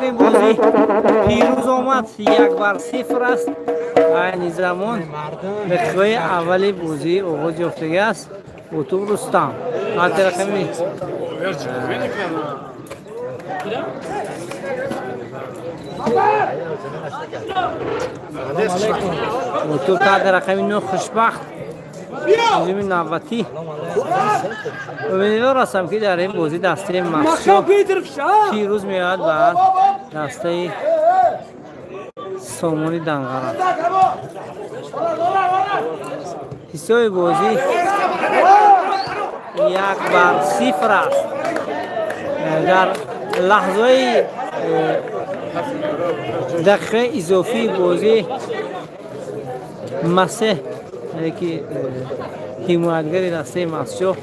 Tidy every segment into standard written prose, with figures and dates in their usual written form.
Охири бозӣ пирӯз омад, 1-0 аст. Айни замон дақиқаи аввали бозӣ оғоз ёфтагӣ аст. Утуқ Рустам таҳти рақами Утуқ таҳти рақами 9 Хушбахт ҳуҷуми навбатӣ. Умедвор ҳастам, ки дар ин бозӣ дастаи Махшо пирӯз меояд ба дастаи Сомони Данғара. Ҳисоби бозӣ 1-0 аст. Дар лаҳзаи дақиқаи изофии бозӣ Масеҳ, ки ҳимоятгари дастаи Мастчоҳ,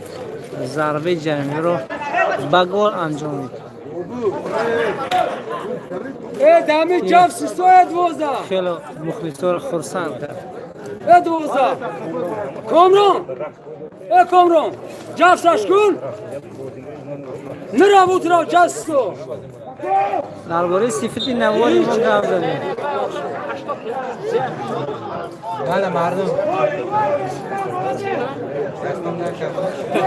зарбаи ҷаримиро ба гол анҷомид. Э, дами ҷав систоя 12. Хело мухлисоро хурсанд кард. Э, 12. Комрон. Э, Комрон. Ҷав сашкун. Нира бутра ҷав систо. Дар бораи сифати навори мо гап задем. Бале, мардум.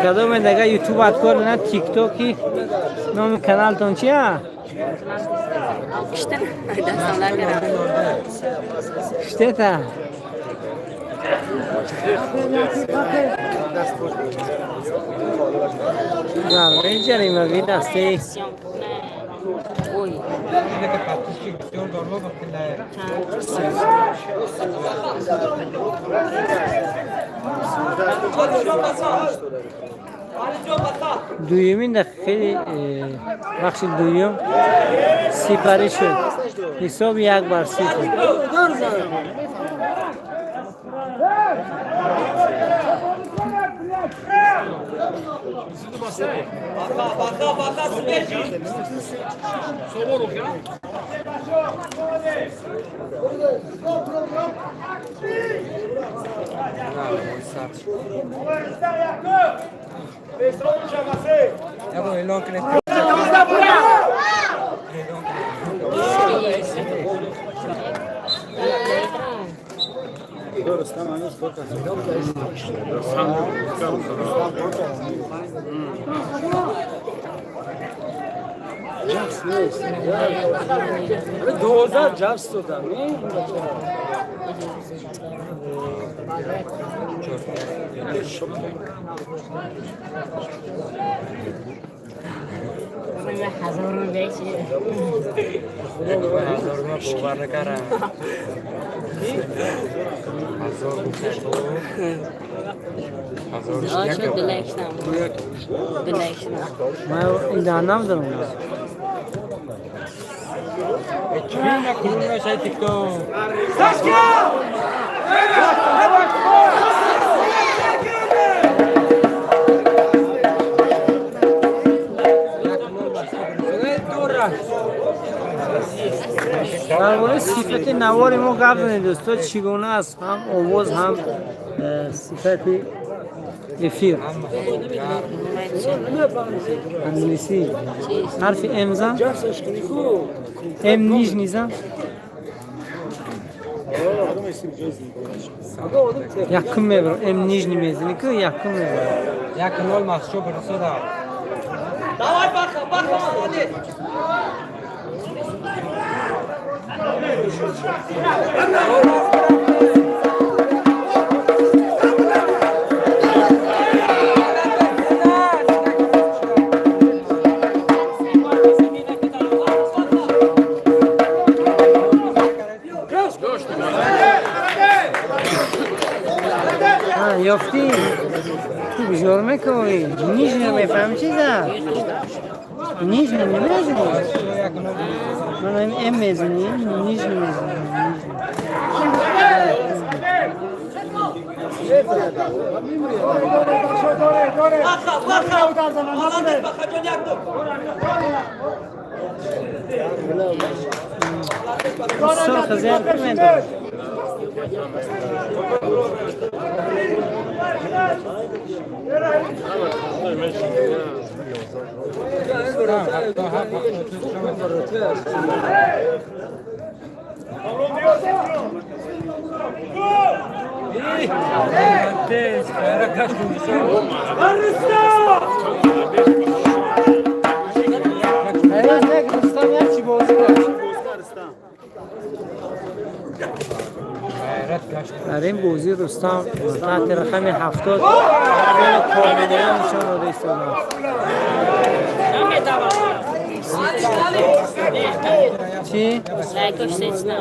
Кадоме дага ютуб аткор на тиктоки, номи каналтон чия? Киштен дастондар мерам. Штета. Зарбаи ҷаримавӣ дастаи Ой. Ине ки подписчик бисёр дормо бахтилла. Дуюмин дақиқаи бахши дуюм сипарӣ шуд. Ҳисоб 1-0. Ягон эълон кунед. 12 ҷав систода. Ҳазор рубл чи? Ҳазор ма бовар накардам. Ҳазор гуфту. Ҳазор Зиёд шуд, дилакшнам. Дилакшнам. Ман ин дар намедонам. Чӣ накунун мешай тикток. Дар бораи сифати навори мо гап занед, дӯсто, чӣ гуна аст, ҳам овоз, ҳам сифати эфир. Англисӣ ҳарфи М зан, М нижний зан. Якум мебарам, М нижний мезанӣ ку, якум мебарам. 1-0 Махшо бирсода. Давай, Баха, Баха, молодец. Ёфтӣ? Ту бижор мекунӣ, нижний мефаҳми, чиза нижний намезанӣ. Ман М мезанӣ, нижний мезанӣ. Баха, Баха. Молодец, Баха, ҷон, як ду. Сурх зер медорад. Дар ин бозӣ Рустам таҳти рақами 70 комилия нишон дода истодааст. Чӣ? Лайкош сечна.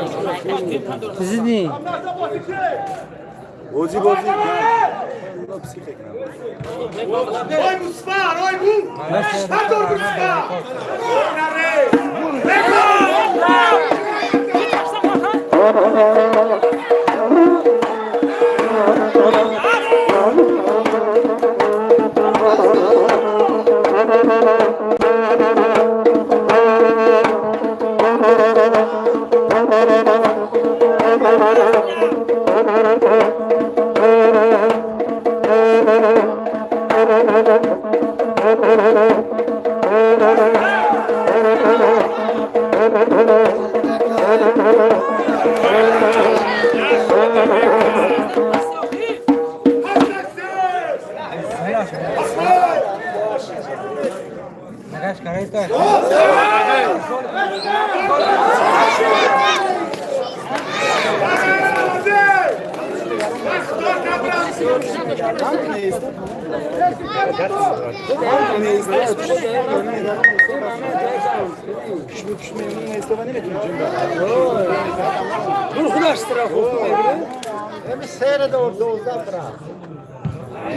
Зидӣ? Бозӣ бозӣ. Ой Мусфар, ой Му! Ҳатор Мусфар!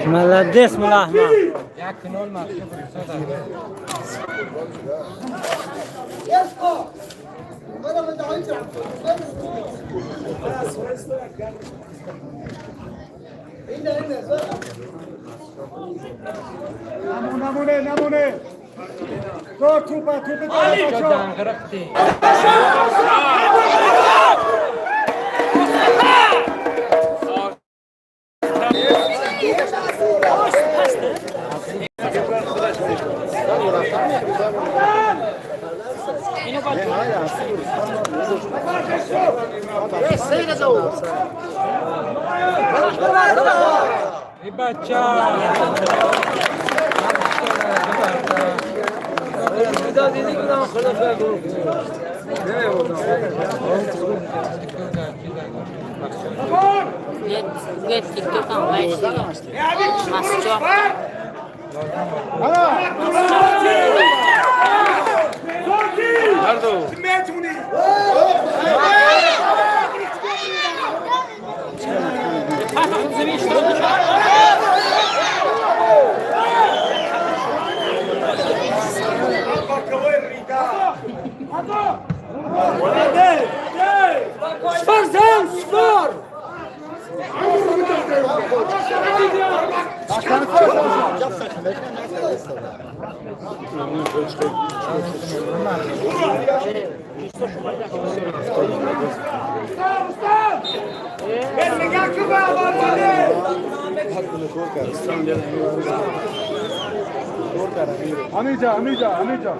Молодец, мулла Аҳмад. 1-0 махшо фиристода. Намуне, намуне. Дор тупа, тупа дор бачо. Данграхти. Эй бача. Гет тиктокам вайши. Масчо. Ҳамиҷа, ҳамиҷа, ҳамиҷа.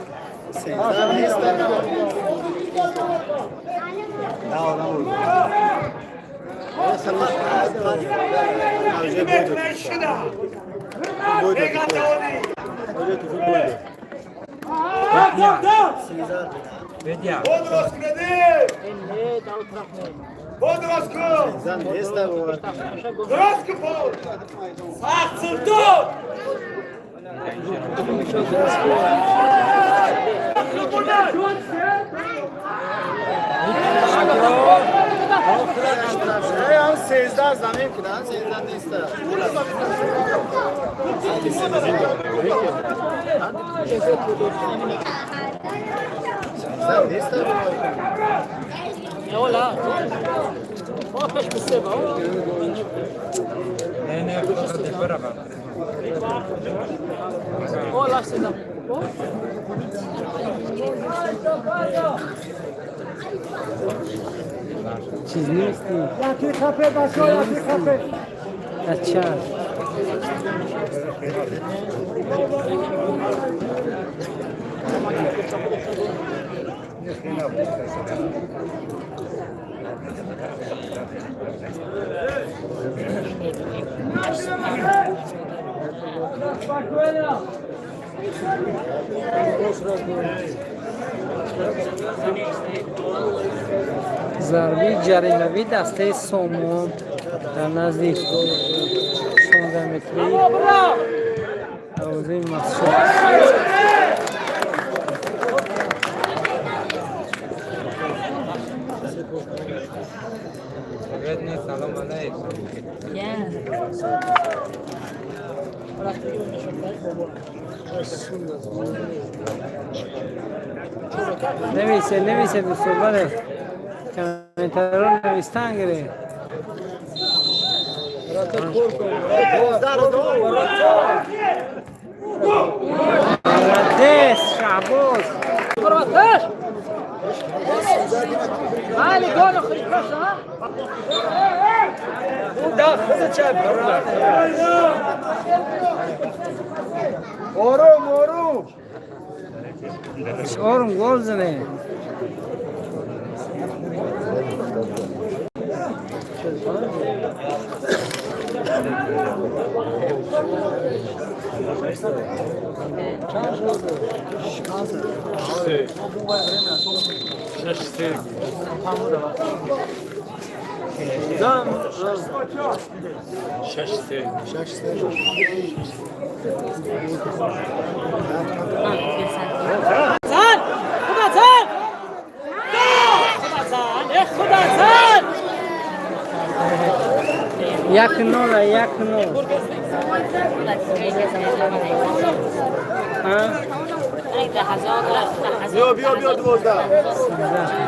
Бедя. Не, не, фақат бирава. Чиз нестӣ. Яки хафе, бачо, яки хафе. Ача. Зарби ҷаримавӣ дастаи Сомон дар назди 16 метрии дарвозаи Мастчоҳ. Привет, салом алейкум. Я. Нависе, нависе, дӯсто, бале. Комментариро навистан гире. Молодец, Шаҳбоз. Орум, орум. Орум гол зане. 1-0, 1-0. А? Биё, биё, биё, 12.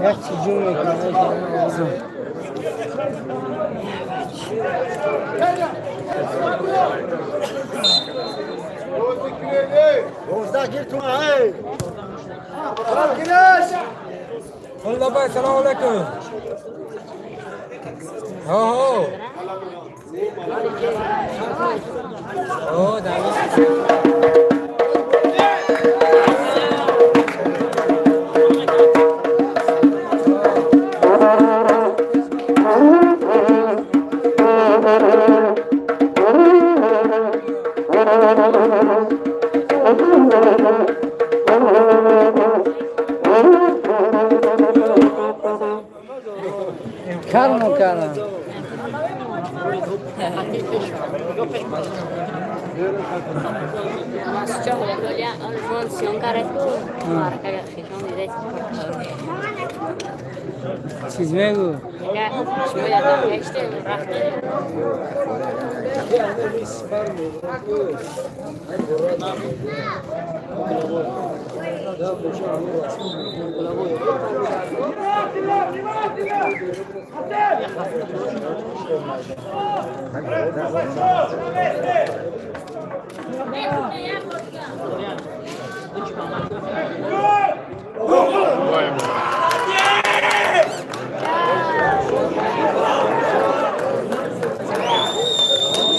Як чиҷур мекунад овозо. 12 гир ту, эй. Гираш. Муллабай, салом алейкум. Ҳо, ҳо. О, да. Кармо кардам. Мастчоҳ съёмка Чиз мегӯ?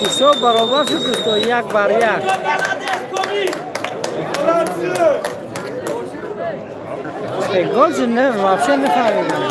Ҳисоб баробар шуд, дӯсто, 1-1. Гол шуд, не, вообще нефаҳмидам.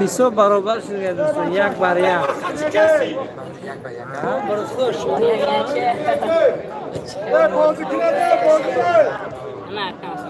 Ҳисоб баробар шуд, дӯстон, 1-1. Як ба як. بازی کنه بازی. نه کم.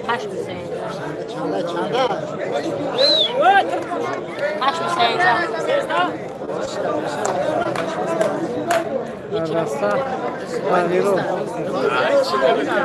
هشت 8-13. Даста тағйирот. Э,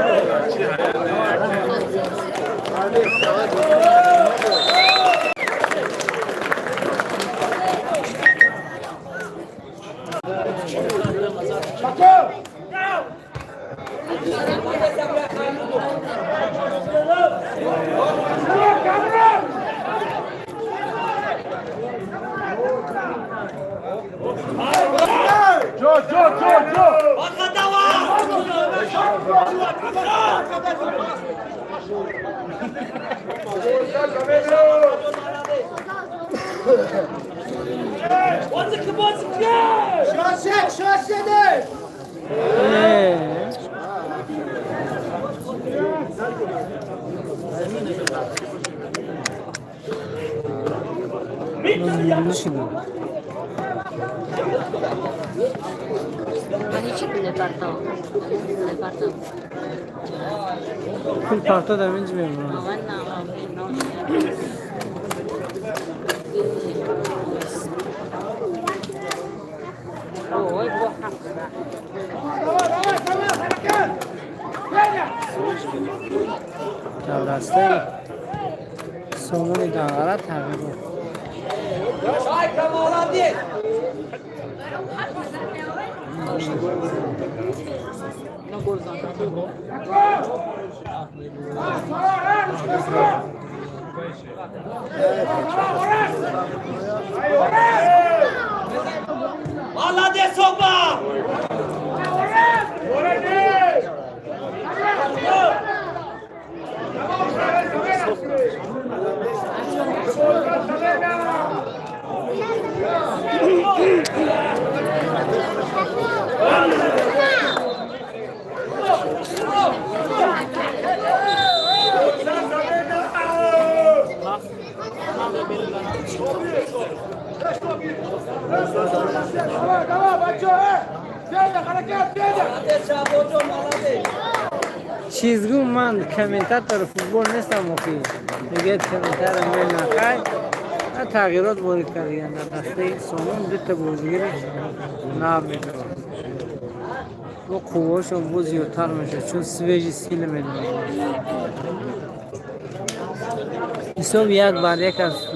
нашидам. Мани чӣ пуле партов? Пуле партов. Пул парто дар инҷ мемонад. Ман на. Ой, бо. Дар дастаи Сомони Данғара тағйирот. Чизгу, ман комментатори футбол нестам, охи мегӯяд комментатор менақай. Тағйирот ворид кардагианд дар дастаи Сомон, дута бозигари нав медорад. Бо қувваошон боз зиёдтар мешавад, чун свежий сила медорад. Ҳисоб 1-1 аст.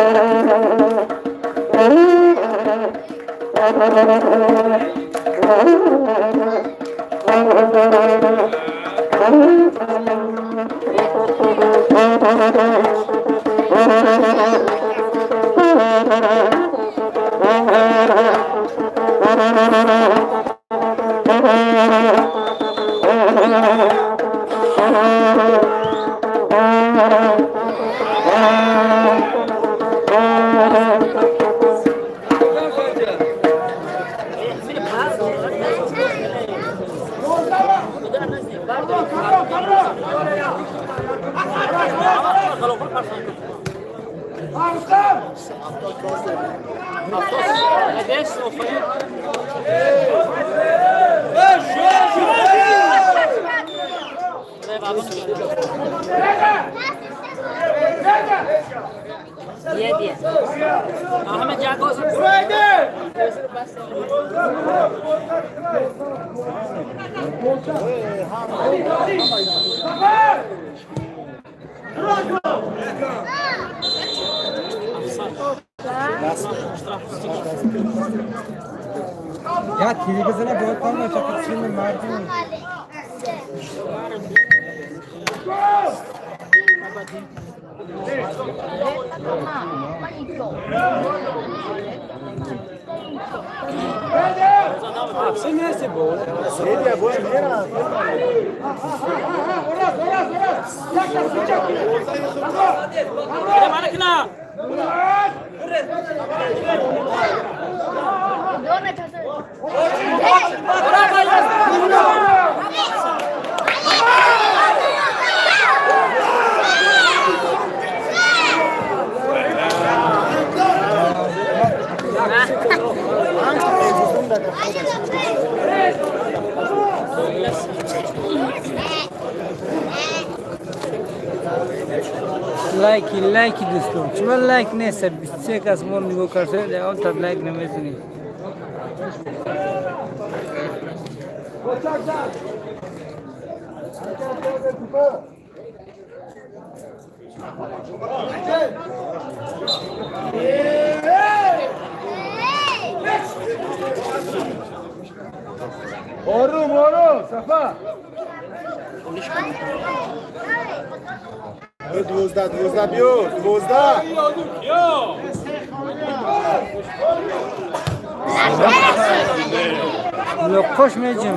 Ya televizyona boy kalma çakıp mardin. Лайки, лайки дӯстон, чума лайк нест? 23 кас мо нигоҳ кард, он та лайк намезанӣ. Orum orum Safa. 12 12 биё 12. Лоқош меҷим.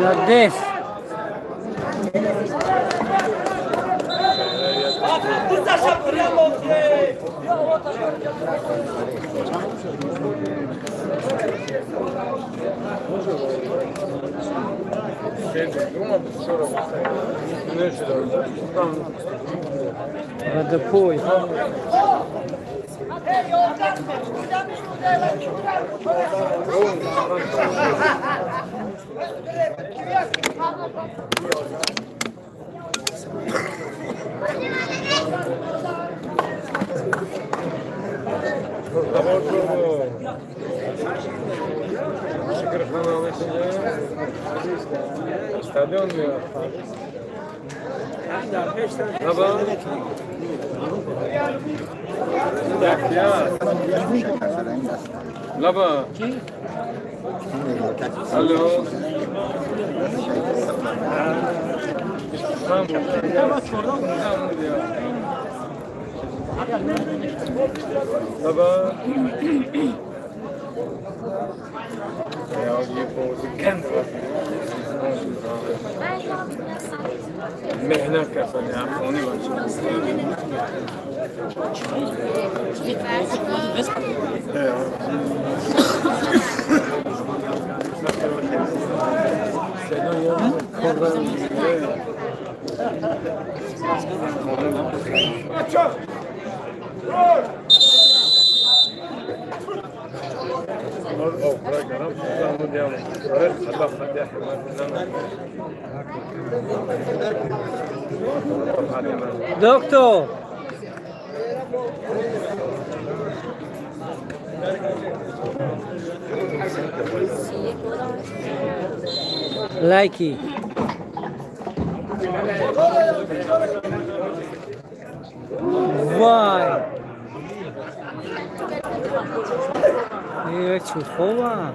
Молодец. Водопой. Stadion diyor. Baba. Laba. Alo. Baba. Ya ये मेहनत कर आप होने Доктор! Лайки. Вай! Чухова.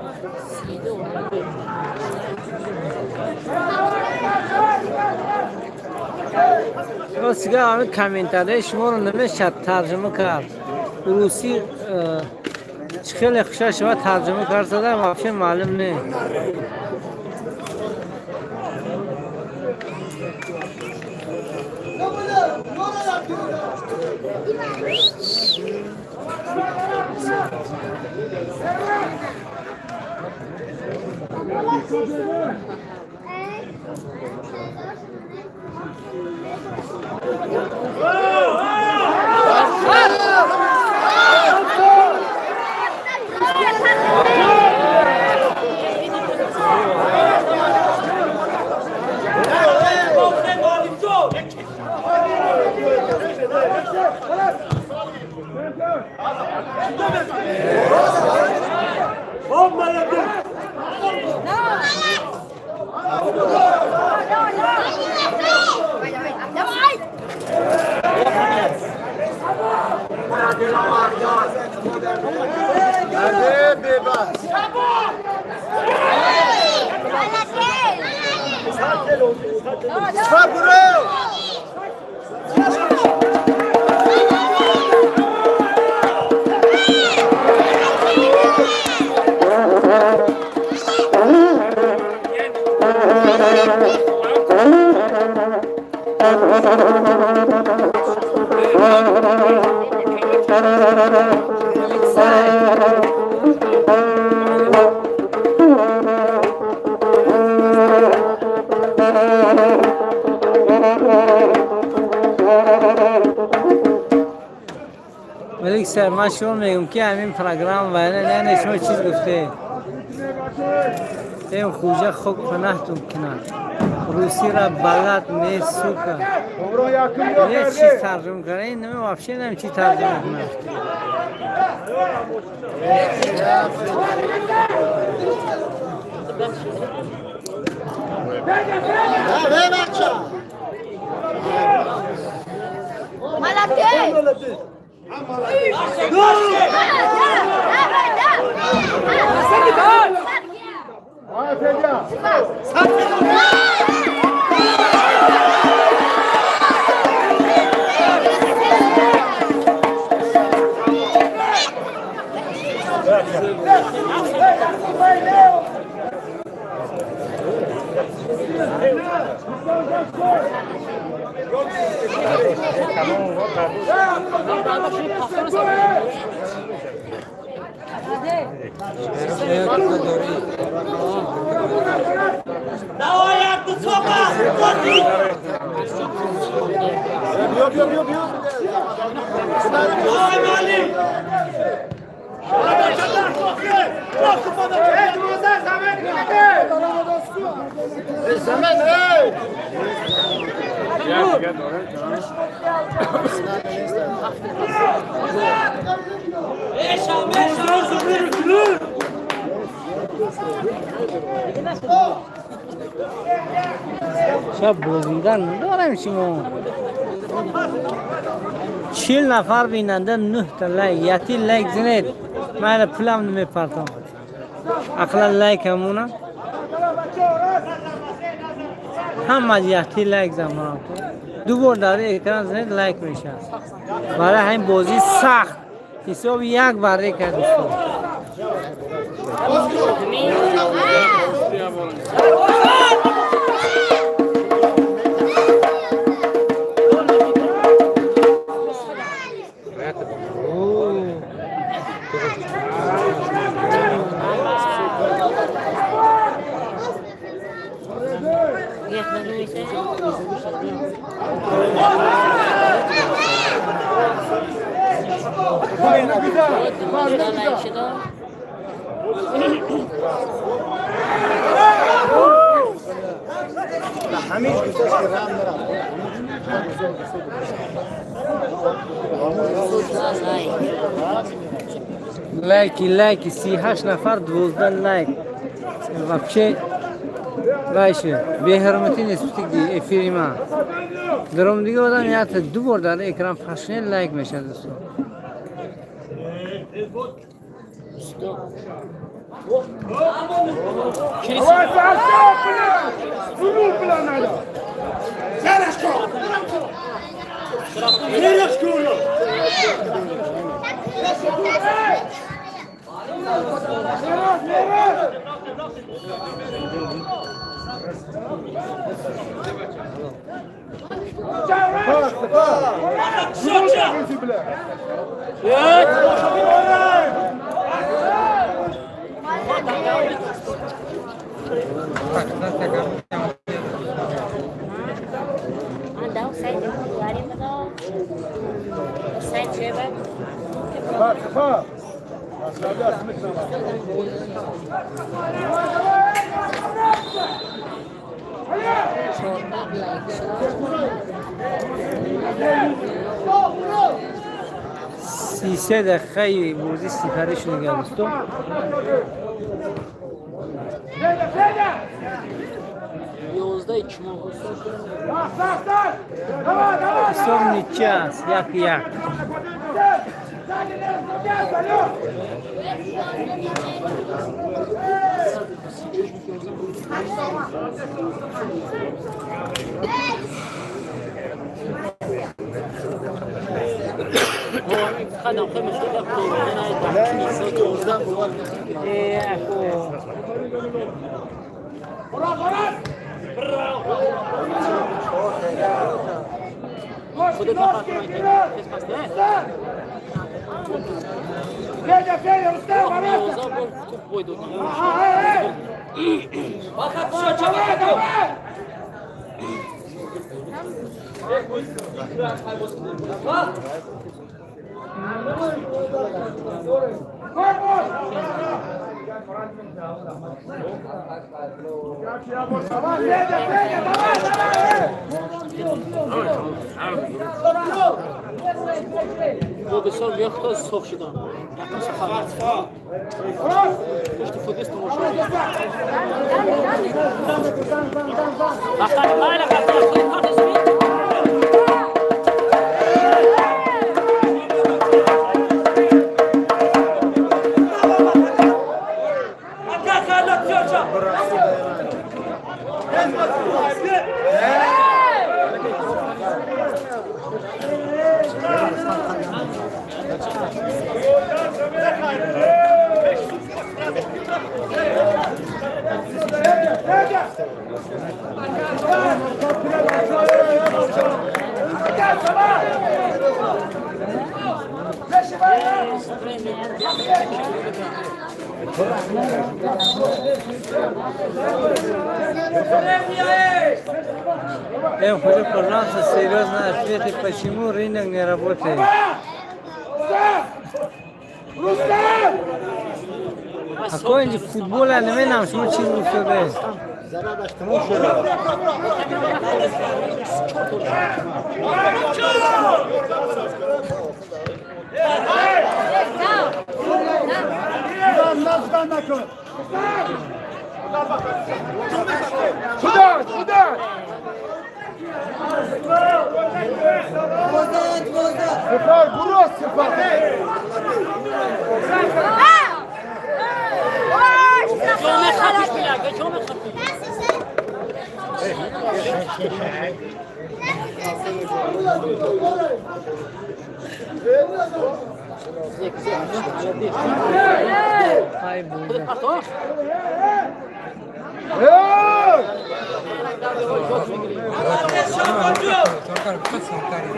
Ростига ҳамин комментарияи шуморо намешад тарҷума кард. Русӣ чӣ хеле хуша шума тарҷума кард зада вообще маълум не. Мелик сар, ман шумо мегӯм ки ҳамин программа вайна не, шумо чиз гуфте. Эм хуҷа хок панаҳтун кунад. Русира балад не, сука. Не чиз тарҷума карда, ин наме вообще наме чи тарҷума кунад. Молодец! Шаб бозингар надорем шумо. 40 нафар бинанда, нӯҳта лайк, яти лайк зинед. Ман пулам намепартам. Ақлан лайк ҳамона. Ҳама яти лайк замонам. Ду бор дар экран зинед, лайк мешавад. Барои ҳамин бозӣ сахт. Ҳисоби як бар як дӯстон. Лайки, лайки, 38 нафар, 12 лайк. Вообще, вайше, беҳурматӣ нисбати эфири ман. Даром дига одам як ду бор дар экран пахш кунед, лайк мешавад, дӯстон. 33 дақиқаи бозӣ сипарӣ шуда, дӯстон. Ҳисоб ничья аст, 1-1. Я хочу, пожалуйста, серьезно ответить, почему рынок не работает. Рустам! Ако инҷи футбола намедонам, шумо чиз гуфтоде. Зарараш тамом шуд. نکن. خدا خدا. سپر، برو سپر. Ай буда. سرکار بخت سرکاری.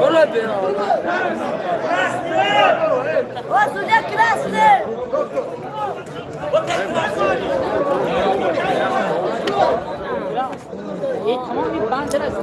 Молодец! تمام بند از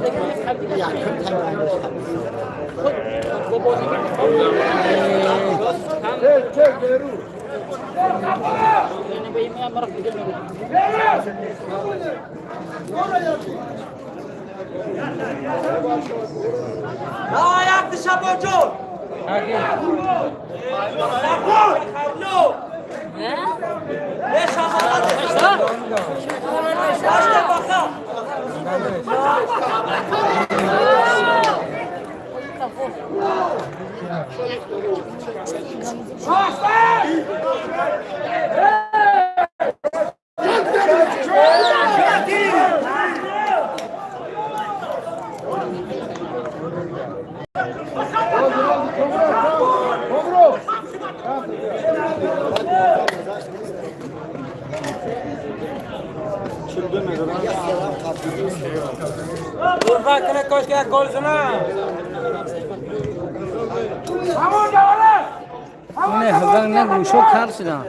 Не, ҳазан на, гӯшо кар шудам.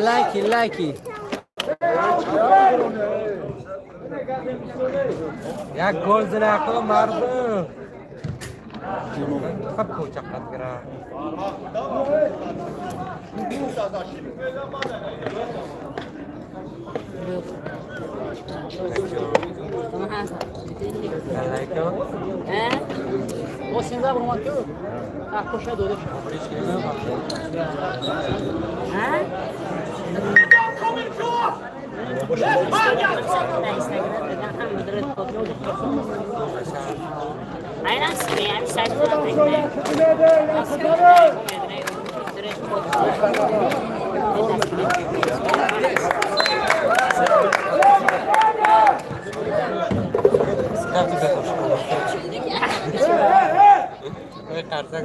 Лайки, лайки. یک گل زنه آقا مردم. خب کوچک قد گرا. علیکم. O 13 برو تو. خوش داده. ها؟ کارت بخوش. قرضک.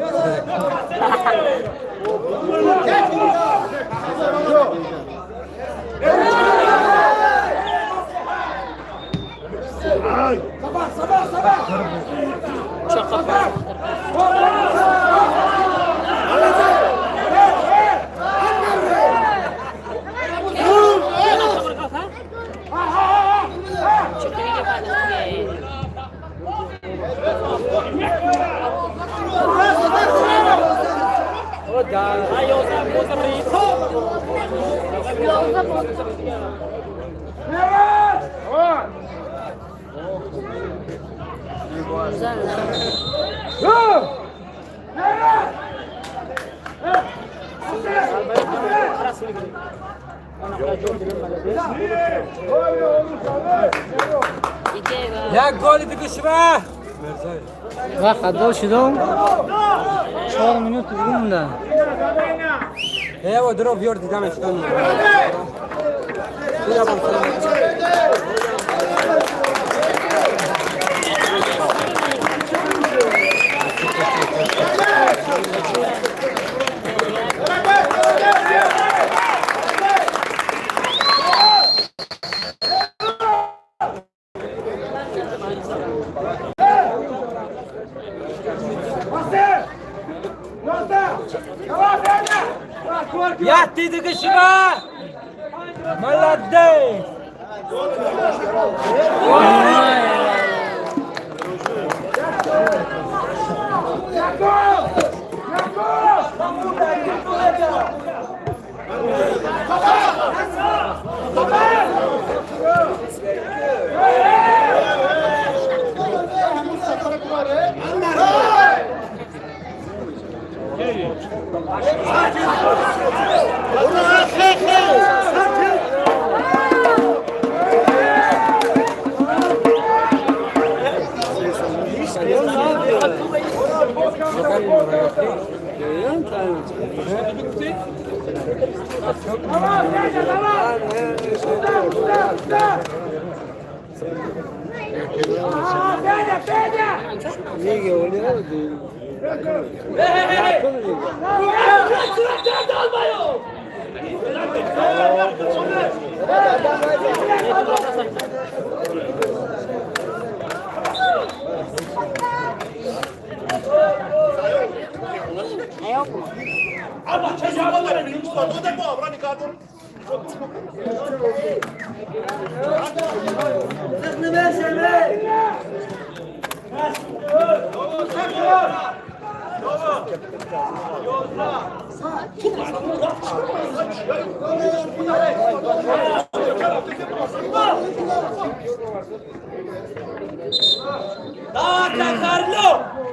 یک گل دیگه شما. Вақт адо шудам. 4 минут дига монда. Ево дро виор дидам ефтон. Я ты дыгышма! Молодец!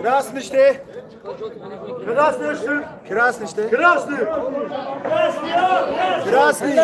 Красный işte. Красный işte. Красный işte. Красный. Красный.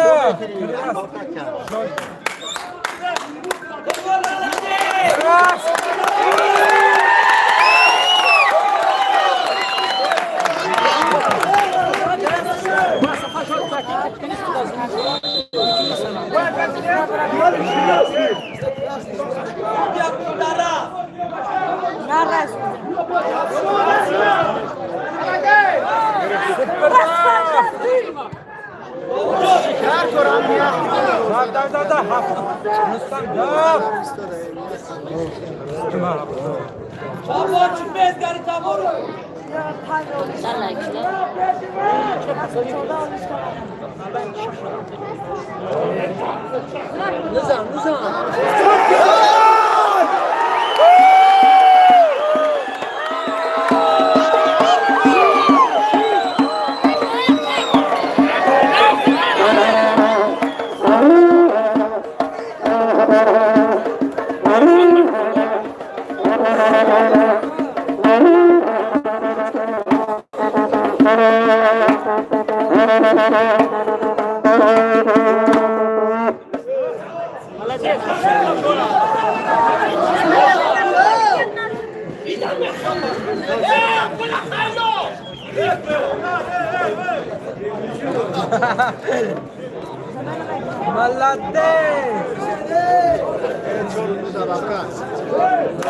Молодец!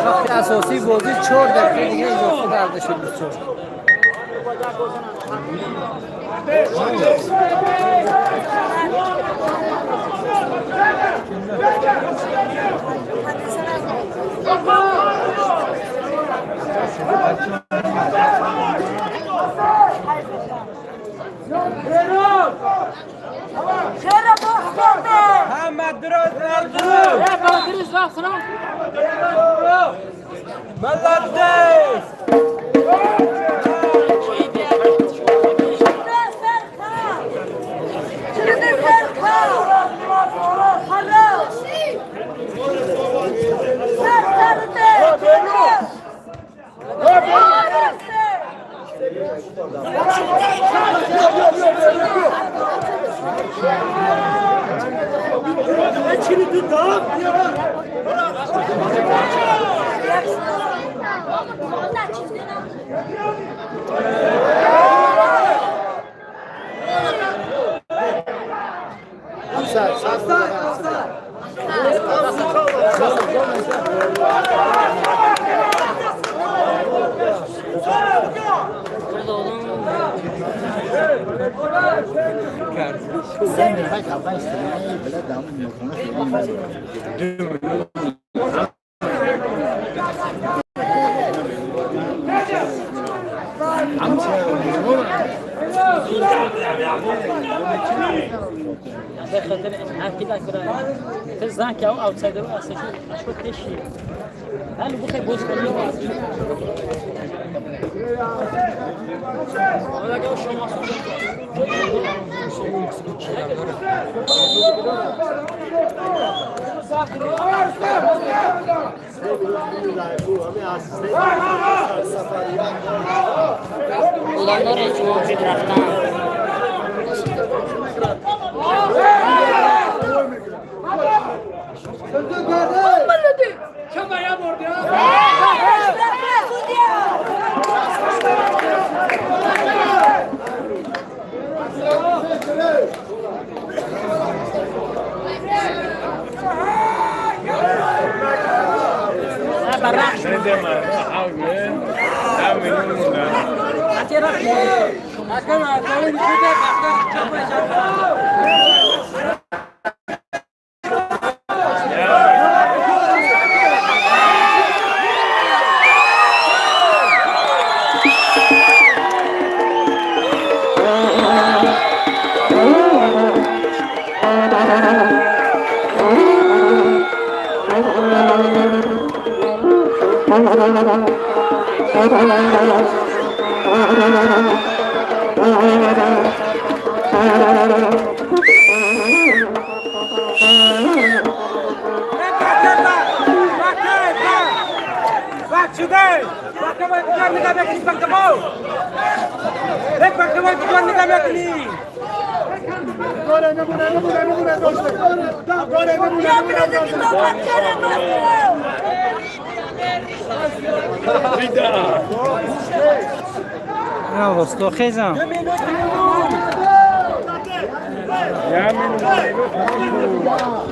Вақти асосии бозӣ 4 дақиқа дига илофа карда шуд бисёр. Ҳама дуруст мардум! Молодец!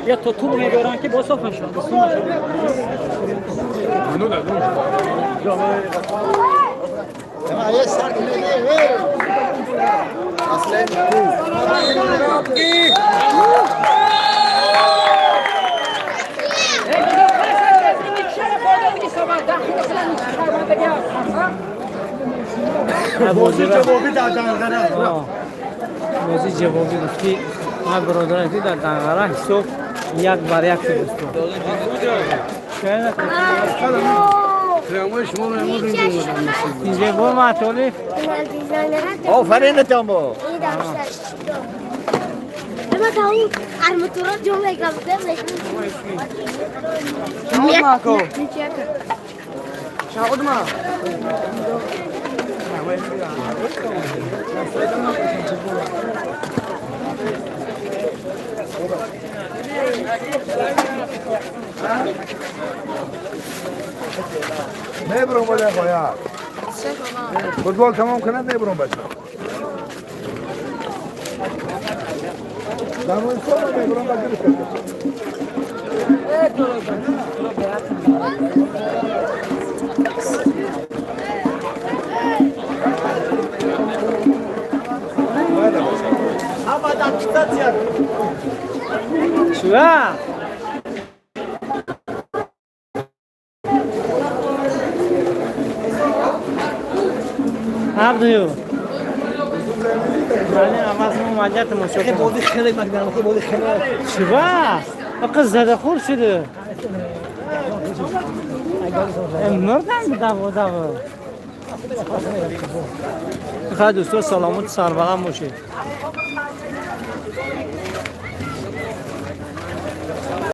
Я то туб мебарам ки бософ мешавам. بازی جوابی در دنقره. بازی جوابی گفتی ما برادران در دنقره حساب 1-1 شد دوستان. اینجا با مطالب آفرین تامو. نبرم ولی باید فوتبال تمام کنند نبرم بچه در مورد صبح نبرم بچه. شو عبدو یعنی عوض مجد تماشا کن. بازی خیلی مقدار بازی خیلی چوا آقا زده خور شده. مردم دو دو. خیلی دوستا سلامت سربلند باشید.